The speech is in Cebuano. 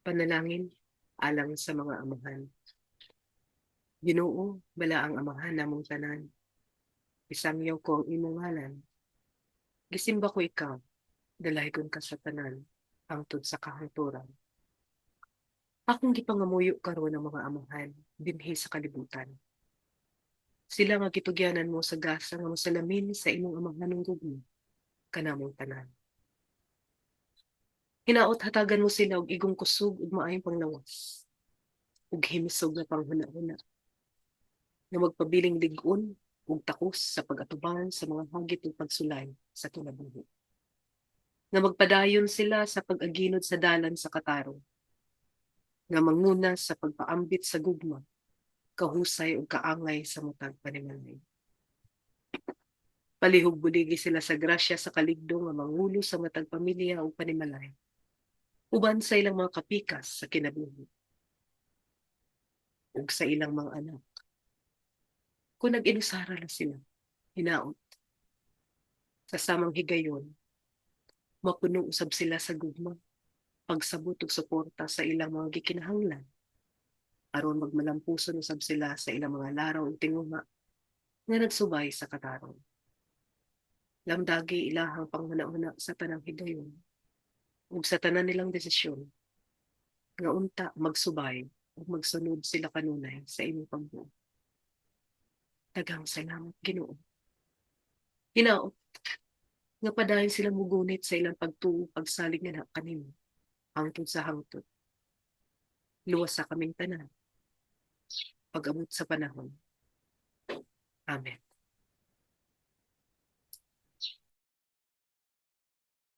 Panalangin alang sa mga amahan. Ginoo, balaang Amahan namong tanan. Isangyaw ko ang imong ngalan. Gisimba ko ikaw, dalahigon ka sa tanan, hangtod sa kahangturan. Akong gipangamuyo karon ang mga amahan dinhi sa kalibutan. Sila nga gitugyanan mo sa gasa nga mosalamin sa imong amahanong gugma kanamong tanan. Hinaot hatagan mo sila og igong kusog ug maayong panglawas ug himisog nga panghuna-huna nga magpabiling lig-on ug takos sa pag-atubang sa mga hagit ug pagsulay sa kinabuhi. Nga magpadayon sila sa pag-aginod sa dalan sa katarong. Nga manguna sa pagpaambit sa gugma, kahusay ug kaangay sa matag panimalay. Palihog buligi sila sa grasya sa kaligdo nga mangulo sa matag pamilya ug panimalay uban sa ilang mga kapikas sa kinabuhi ug sa ilang mga anak. Kung nag-inusara na sila, hinaot. Sa samang higayon, mapuno usab sila sa gugma, pagsabot ug suporta sa ilang mga gikinahanglan. Aron magmalampuson usab sila sa ilang mga laraw ug tinguha nga nagsubay sa katarong. Lamdagi ilahang panghuna-huna sa tanang higayon ug sa tanan nilang desisyon nga unta magsubay ug magsunod sila kanunay sa imong pagbuot. Daghang salamat, Ginoo. Hinaot nga padayon sila mugunit sa ilang pagtuo, pagsalig nga kanimo hangtod sa hangtod. Luwasa kaming tanan pag-abot sa panahon. Amen.